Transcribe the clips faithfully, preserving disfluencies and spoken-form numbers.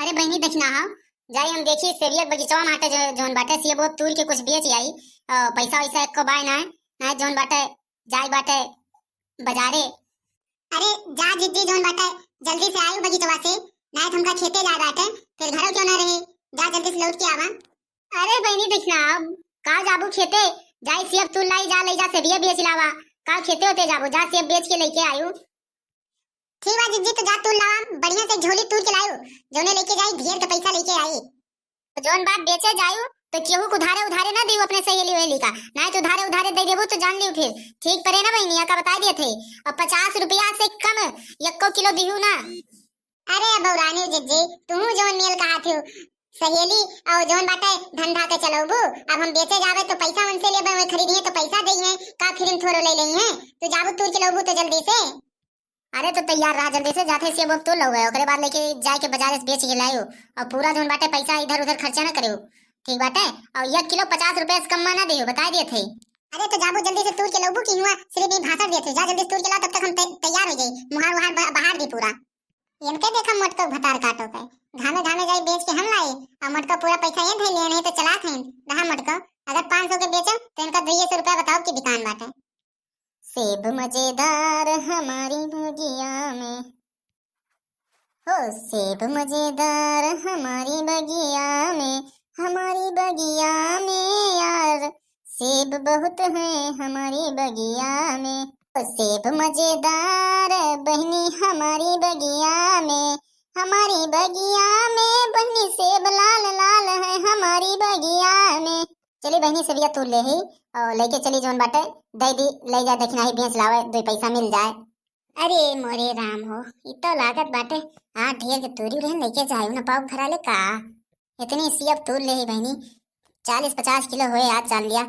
अरे बहिनी, देखी ना हो, जाई हम देखी सेबिया बगीचवा माटे जो, जौन बाटे सेब ओब तूर के कुछ बेच आई। अ, पैसा वैसा एको बाय ना, ना जौन बाटे जाई बाटे बाजारे। अरे जा जिज्जी, जौन बाटे जल्दी से आयु बगीचवा से, ना तो हमका खेते जाए बाटे, फिर घरों क्यों ना रहे, जा जल्दी से लौट के आवा। अरे बहिनी, देखी ना, का जाबू खेते, जाई सेब तूर लाई, जा ले जा सेबिया बेच लावा, का खेते होते जाबू, जा सेब बेच के लेके आयु। ठीक बा जिज्जी, तो जा तूर लावा, बढ़िया से झोली तूर के लायु, जौने लेके जाई ढेर के पैसा लेके आई। तो जौन बात बेचे जायु, तो केहू के उधारे उधारे ना दियो अपने सहेली वहेली का, ना तो उधारे उधारे दे देबू तो जान लियो फिर। ठीक परे ना बहिनी, का बताई दिए थे। अब पचास रुपया से कम यक्को किलो दिहू ना। अरे बौरानी जिज्जी, तू जौन मेल कहा थी सहेली, और जौन बाटे धंधा के चलौबू, अब हम बेचे जावे तो पैसा उनसे लेबे, वही खरीदिए तो पैसा दइहे, का फिर थोड़ो ले लेइहे। तू जाबू तूर के लौबू तो जल्दी से। अरे तो तैयार रहा, जल्दी से जाते सेब ओब तूर लौबे, ओकरे बाद लेके जाए के बाजार से बेच के लायु, और पूरा जौन बाटे पैसा इधर उधर खर्चा ना करियो, ठीक बाटे? और एक किलो पचास रुपया से कम में ना दियो, बताई दिए थे। अरे तो जाबू जल्दी से तूर के लौबू कि हुआ सिर्फ ये भाषण दिए थे, जा जल्दी से तूर के ला, तब तक हम तै-, तैयार हो जाई, मुहार उहार ब-, बहार दी पूरा। इनके देखा मोटको भतार काटो के, घामे घामे जाई बेच के हम लाई, और मोटको पूरा पैसा ये धइले, नहीं तो चला थे। रहा मोटको, अगर पाँच सौ के बेचो तो इनका दुइये सौ रुपया बताओ कि दुकान बाटे। सेब मजेदार हमारी बगिया में, हो सेब मजेदार हमारी बगिया में, हमारी बगिया में यार, सेब बहुत है हमारी बगिया में। ओ सेब मजेदार बहिनी हमारी बगिया में, हमारी बगिया में बहिनी सेब लाल लाल है हमारी बगिया में। चली बहिनी, सेबिया तूर ले ही और लेके चली, जौन बाटे दे दी, ले जा, दक्षिणा ही बेच लावे, दो पैसा मिल जाए। अरे मोरे राम हो, ई तो लागत बाटे, हाँ, ढेर के तूरी रहन, लेके जाए ना पाओ घरा ले का। इतनी सेब तूर ले ही बहिनी, चालीस पचास किलो होए, आज जान लिया,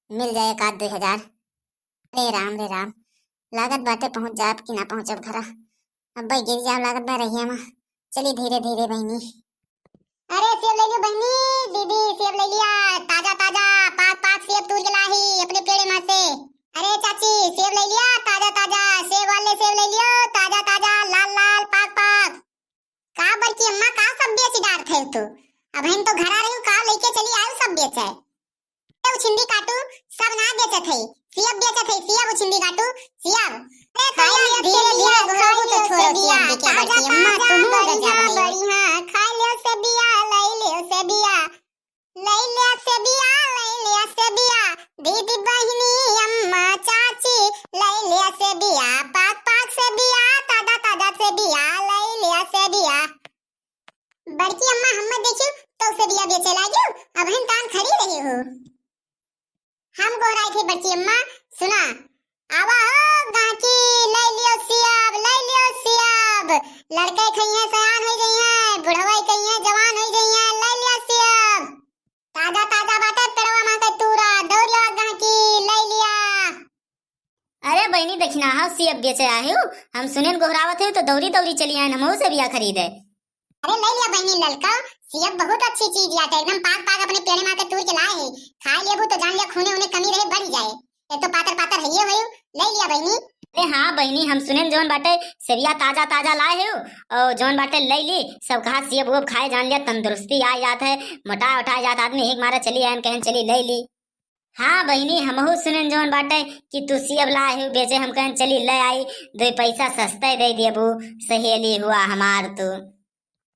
मिल जाए एक आध दो हजार। अरे राम रे राम, लागत बाटे पहुँच जाब कि ना पहुँचब घरा। अब भाई गिर जाओ लागत बा रहिया में। चली धीरे धीरे बहिनी। अरे सेब ले लियो बहिनी, दीदी सेब ले लिया, ताजा ताजा, पाक पाक सेब तूर के लाही अपने पेड़े में से। अरे चाची सेब ले लिया, ताजा ताजा सेब वाले सेब ले लियो, ताजा ताजा, लाल लाल, पाक पाक। का बड़की अम्मा, का सब बेच डार थे तू? अब हम तो घरा रही, का लेके चली आयु सब बेचे। ए उछिंदी काटू, सब ना बेचत है, सेब बेचत है, सेब उछिंदी काटू, सेब। अरे तो खाई यार, लियो धीरे धीरे सेबिया, गोरू खाई तो लियो थोड़ो सेबिया, सेब बेचे ताजा बड़की अम्मा, ताजा, तुहू बढ़िया गजब है। बढ़िया, खाई लियो सेबिया, लई लियो सेबिया, लई लियो सेबिया, लई लियो सेबिया, दीदी बहिनी अम्मा चाची, लई लियो सेबिया, पाक पाक सेबिया, ताजा ताजा सेबिया, लई लियो सेबिया। बड़की अम्मा, हम्मे देखियो तो सेबिया बेचे लाग्यो, अब हम तान खड़ी रही हो। हम गोहराई थे बड़की अम्मा, सुना, आवा हो गांकी, ले लियो सियाब, ले लियो सियाब, लड़के खइहे सयान हो जइहे, बुढ़वा खइहे जवान हो जइहे, ले लियो सियाब। ताजा ताजा बाटे पेड़वा माँ के तूरा, दौड़िया गांकी, ले लिया। अरे बहिनी, देखी ना, हाँ, सेब बेचे आए हो, हम सुनेन गोहरावत हो तो दौरी दौरी चली आए, हमहू सेबिया खरीदे। अरे ले लिया बहिनी ललका, सेब बहुत अच्छी चीज याटे, एकदम पाक पाक अपने पेड़े माँ के तूर के लाए है, खाए लेबू तो जान लिया खूने उने कमी रहे बढ़ जाए, एक तो पातर पातर है ये भयो, ले लिया बहिनी। अरे हाँ बहिनी, हम सुनेन जौन बाटे सेबिया ताजा ताजा लाए हो, और जौन बाटे ले ली, सब कहा सेब ओब खाए जान लिया तंदुरुस्ती आ जात है, मोटा उठा जात आदमी, एक मारा चली आयन कहन चली ले ली। हाँ बहिनी, हमहू सुनेन जौन बाटे कि तू सेब लाए हो बेचे, हम कहन चली ले आई, दो पैसा सस्ते दे देबू, सहेली हुआ हमार तू।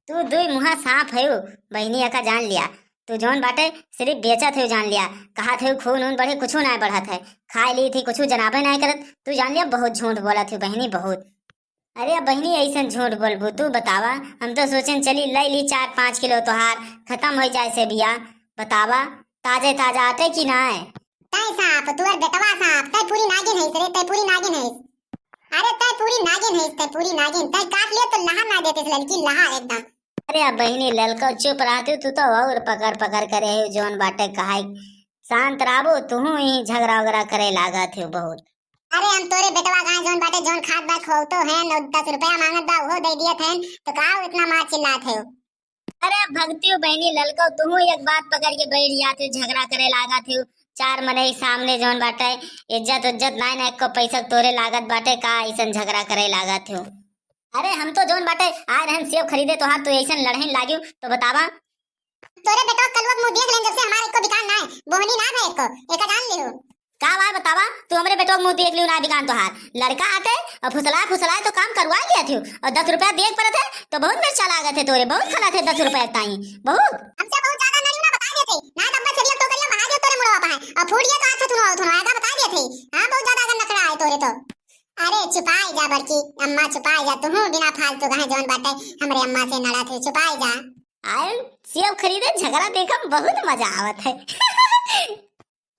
तू दुई मुहा सांप है बहिनी, एका जान लिया। तू जौन बाटे सिर्फ बेचत है जान लिया, कहत है खून ऊन बढ़े, कुछू ना बढ़त है, खाए ली थी कुछू जनाबे ना करत, तू जान लिया बहुत झूठ बोलत है बहिनी, बहुत। अरे अब बहिनी, ऐसन झूठ बोलबू तू, बतावा। हम तो सोचेन चली ले ली चार पाँच किलो तोहार, खत्म हो जाए सेबिया। बतावा, ताजे ताजा आटे कि नाय? तै सांप, तुअर बेटवा सांप, तै पूरी नागिन है रे, तै पूरी नागिन है। अरे तै पूरी नागिन है, तै पूरी नागिन, तै काट लियो तो लहा ना देते से लड़की लहा एकदम। अरे अब बहिनी ललको चुप रहती, तू तो और पकड़ पकड़ करे है जौन बाटे कहाई। शांत रहबू, तू ही झगड़ा वगड़ा करे लागत है बहुत। अरे हम तोरे बेटवा गाय जौन बाटे जौन खात बा खोवतो है, नौ दस रुपया मांगत बा उहो दे दियत है, तो का इतना मार चिल्लात है? अरे भगतियो बहिनी ललको, तुहू एक बात पकड़ के बैठ जात हो, झगड़ा करे लागत हो। चार मनई सामने जौन बाटे इज्जत उज्जत नाय ना, एको पैसा तोरे लागत बाटे का, ऐसन झगड़ा करे लागत हो? अरे हम तो जौन बाटे आए रहन सेव खरीदे तोहार, तू ऐसन लड़हिन लागियो तो बतावा। तोरे बेटवा कलुआ के मुंह देख लेन जब से हमार एको दुकान ना है, बोहनी ना है एको, एका जान लियो। का बात बतावा, तू हमरे बेटवा के मुंह देख लियो ना दुकान तोहार। लड़का आटे और फुसलाए फुसलाए तो काम करवा लिया थियो और दस रुपया देख परत है तो बहुत मिर्चा लागत है तोरे, बहुत खला थे दस रुपया ताई, बहुत। हमसे बहुत ज्यादा नरी ना बता देते, ना तब से रियल टोकरिया बहा दे तोरे मुड़वा पे है और फूट गया तो आज से तू थुनवा का बता देते। हाँ, बहुत ज्यादा अगर नखरा है तोरे तो। अरे चुपाई जा बड़की अम्मा, चुपाई जा, तुहू बिना फालतू कहे जौन बाटे हमरे अम्मा से नड़ा थे, चुपाई जा। आयल सेव खरीदे झगड़ा देखम बहुत मजा आवत है।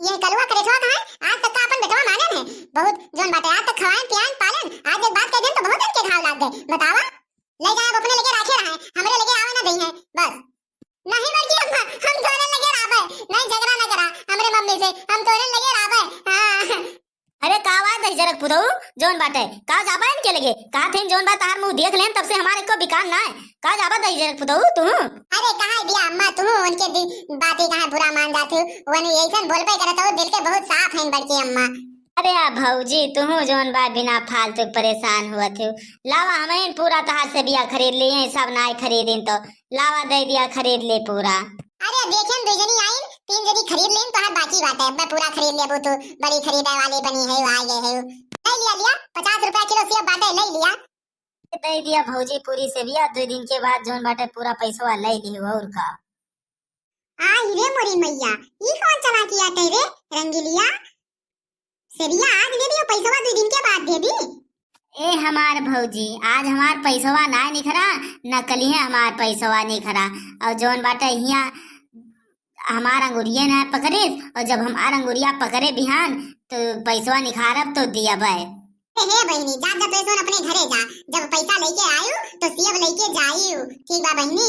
ये कलुआ करेठवा कहाँ है? आज तक का अपन बेटवा माने है? बहुत जौन बाटे आज तक खवाएन पियाएन पालेन, आज एक बात कह देन तो बहुत दिन के घाव लाग गए। बतावा, ले जाए अपने लगे राखे रहे, हमरे लगे आवे ना दई है बस। नहीं बड़की अम्मा, हम तोरे लगे रहबे, नहीं झगड़ा ना करा हमरे मम्मी से, हम तोरे लगे रहबे। हाँ। अरे का बात है जरक पुतऊ, जौन बाटे का जाबा इनके लगे, का थे जौन बात तहार मुंह देख लेन तब से हमारे को बिकान ना है, का जाबा दही जरक पुतऊ तू? अरे कहाँ दिया अम्मा, तू उनके दि-, बातें कहाँ बुरा मान जाते हो, वन ऐसन बोलबे करत हो, दिल के बहुत साफ हैं बड़की अम्मा। अरे आ भौजी, तू जौन बा बिना फालतू के परेशान हुआ थे, लावा हम पूरा तहार से बिया खरीद लिए, सब नाय खरीदिन तो लावा दे दिया खरीद ले पूरा। अरे देखेन दो जनी आइन, तीन जनी खरीद लेन, तोहार बाकी बाटे, अब पूरा खरीद लेबू तू, बड़ी खरीदे वाली बनी है, आ गए है। ले लिया, लिया, पचास रुपया किलो सेब बाटे, ले लिया। दे दिया भौजी पूरी सेबिया, दो दिन के बाद जौन बाटे पूरा पैसवा ले ली और का। आई रे मोरी मैया, ई कौन चालाकी आटे रे रंगीलिया? सेबिया आज दे दियो, पैसवा दो दिन के बाद दे दी। ए हमार भौजी, आज हमार पैसवा ना निखरा, नकली है हमार पैसवा निखरा। और जौन बाटे हिया हमार अंगुरिये ना पकड़िस, और जब हमार अंगुरिया पकड़े बिहान, तो पैसवा निखारब तो दियबे। ए हे बहिनी, जा, जा, तू सोन अपने घरे जा, जब पैसा लेके आयु, तो सेब लेके जायु, ठीक बा बहिनी?